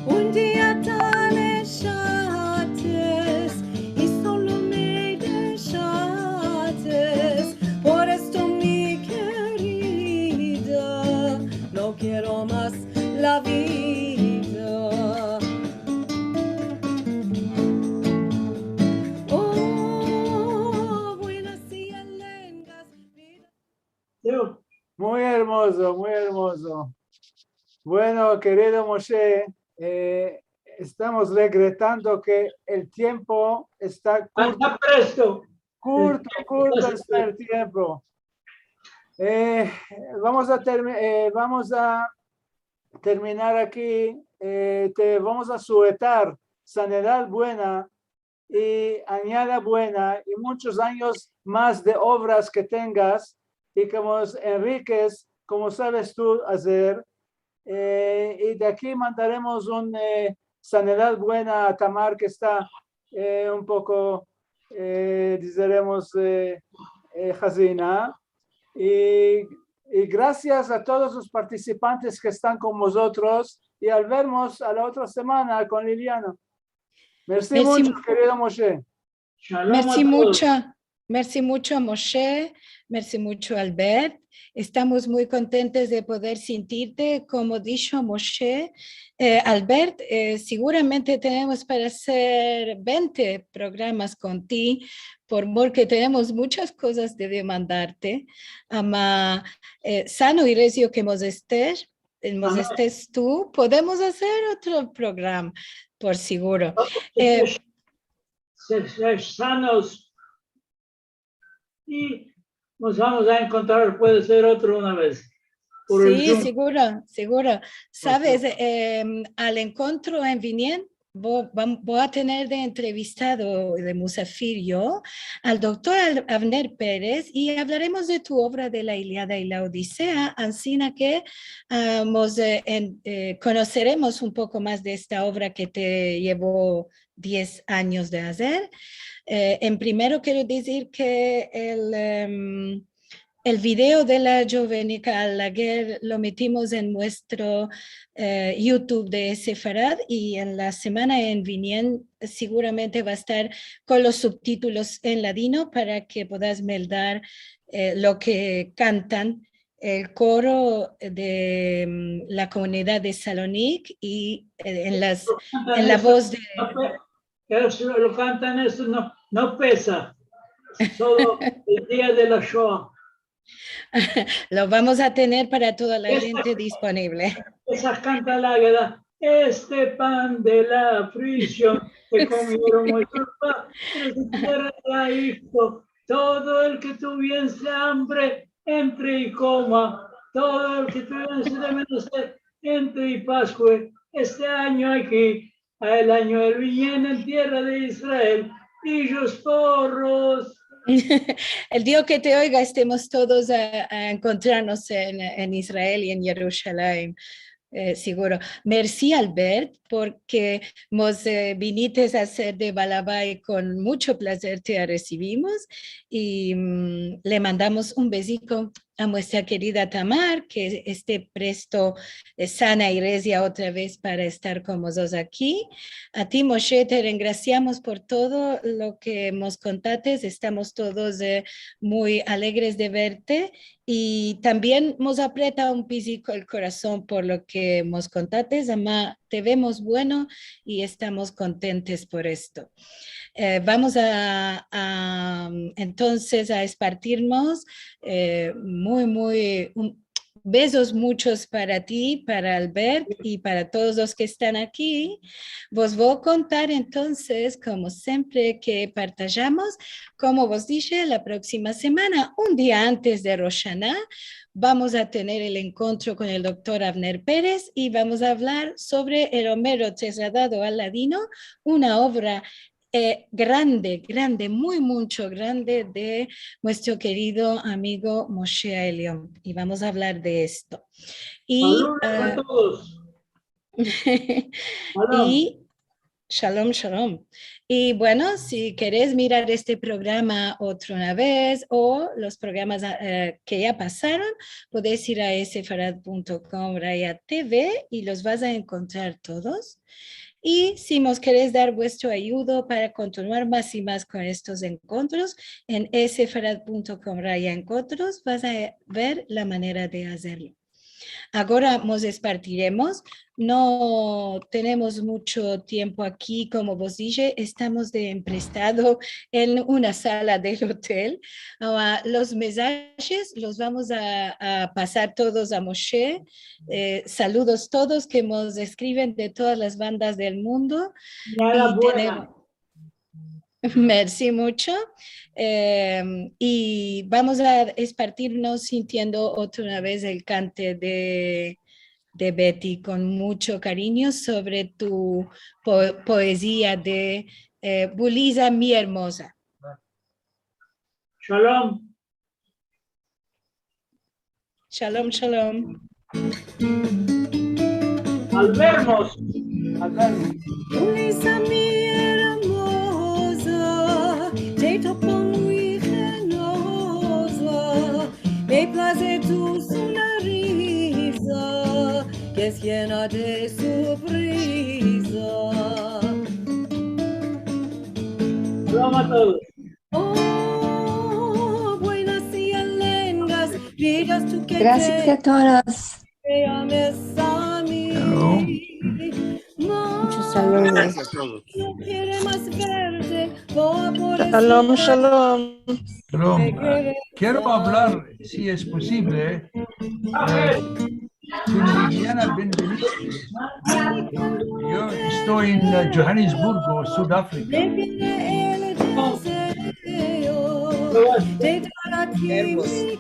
Un dia te alejates i solo me dejates, por esto, mi kerida, no kero mas la vida. O, buenas i alengas vidas. Muy ermozo, muy ermozo. Bueno, kerido Moshe, eh, estamos regretando ke el tiempo esta kurto. Pasa presto. Kurto, kurto esta el tiempo. Eh, vamos a termi-, eh, vamos a terminar aki. Eh, te vamos a suetar sanedad buena i anyada buena i munchos anyos mas de ovras ke tengas i ke mos enrikes komo saves tu azer. Eh, i de aki mandaremos un, eh, sanedad buena a Tamar, ke esta, eh, un poko, eh, dizeremos, eh, eh, hazina. I, i grasias a todos los partisipantes ke estan kon mozotros i al vermos a la otra semana kon Liliana. Mersi muncho, kerido Moshe. Shalom a todos. Mersi muncho, mersi muncho, Moshe. Mersi muncho, Albert. Estamos muy kontentos de poder sintirte. Komo disho Moshe, eh, Albert, eh, seguramente tenemos para azer vente programas kon ti, por, porke tenemos munchas kozas de demandarte. Ama, eh, sano i rezio ke mos estes, mos estes tu, podemos azer otro programa, por seguro. Eh, se, se sanos. i mos vamos a enkontrar, puede ser otro una vez. Por el Zoom. Si, seguro, seguro. Saves, em, al enkontro en Vinyen, vo-, vam-, vo a tener de entrevistado, de musafir yo, al doktor Al-, Avner Perez, i avlaremos de tu ovra de la Iliada i la Odisea, ansina ke, ah, mos, eh, en-, eh, konoseremos un poko mas de esta ovra ke te yevo diez anyos de azer. Eh, en primero kero dizir ke el, em, el video de la Jovenika Alaguer lo metimos en muestro, eh, YouTube de Sefarad, i en la semana en Vinyen seguramente va a estar kon los subtitulos en ladino para ke podas meldar, eh, lo ke kantan el koro de, mm, la komunidad de Salonik i, eh, en las, en la voz de... Esto lo kantan, esto no, no pesa. Solo el dia de la Shoa. Lo vamos a tener para toda la djente disponivle. Esta kanta la, este pan de la aflision ke komieron muestros padres, en tierra trae esto. Todo el ke tuviese ambre, entre i koma. Todo el ke tuviese de menester, entre i paskue. Este anyo aki, a el anyo el Vinyen en tierra de Israel, i los porros. El dia ke te oiga estemos todos a, a enkontrarmos en, en Israel i en Yerushalayim. Eh, seguro. Mersi, Albert, porke mos, eh, vinites a ser de balabay, kon muncho plazer te resivimos i, mm, le mandamos un beziko a muestra kerida Tamar, ke este presto, eh, sana i rezia otra vez para estar kon mozotros aki. A ti, Moshe, te rengrasiamos por todo lo ke mos kontates. Estamos todos, eh, muy alegres de verte i tambien mos aprieta un piziko el korason por lo ke mos kontates, ama te vemos bueno i estamos kontentes por esto. Eh, vamos a, a, entonses a espartirmos, eh, muy, muy, un, bezos munchos para ti, para Albert i para todos los ke estan aki. Vos vo a kontar entonses, komo siempre, ke partajamos, komo vos dishe, la proksima semana, un dia antes de Rosh Ashana, vamos a tener el enkontro kon el doktor Avner Perez i vamos a avlar sovre el Homero trasladado al ladino, una ovra, eh, grande, grande, muy, muncho grande de muestro kerido amigo Moshe Aelion. I vamos a avlar de esto. I, Saludos a, ah, todos. Shalom. I shalom, shalom. I bueno, si keres mirar este programa otra una vez o los programas, eh, ke ya pasaron, podes ir a sefarad punto com raya T V i los vas a enkontrar todos. I si mos keres dar vuestro ayudo para kontinuar mas i mas kon estos enkontros, en sefarad punto com raya enkontros vas a ver la manera de azerlo. Agora mos espartiremos. No tenemos muncho tiempo aki, komo vos dishe, estamos de emprestado en una sala del otel. Aora, los mensajes los vamos a, a pasar todos a Moshe. Eh, saludos todos ke mos eskriven de todas las bandas del mundo. I tenemos Mersi muncho. Em, i vamos a espartirmos sintiendo otra una vez el kante de, de Betty kon muncho karinyo sovre tu po-, poezia de, eh, Buliza, mi ermoza. Shalom. Shalom, shalom. Al vermos. Al vermos. Buliza, mi ermoza, te topo muy henoza, me plaze tu sonrisa, ke es yena de surpriza. Shalom a todos. Grasias a todos. Shalom. Munchos saludos. Shalom, shalom. Shalom. Eh, kero avlar, si es posivle, eh, Liliana Benveniste. Yo esto en, eh, Johannesburgo, Sudafrika. Ermozo.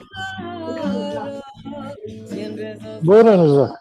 Buyurunuz.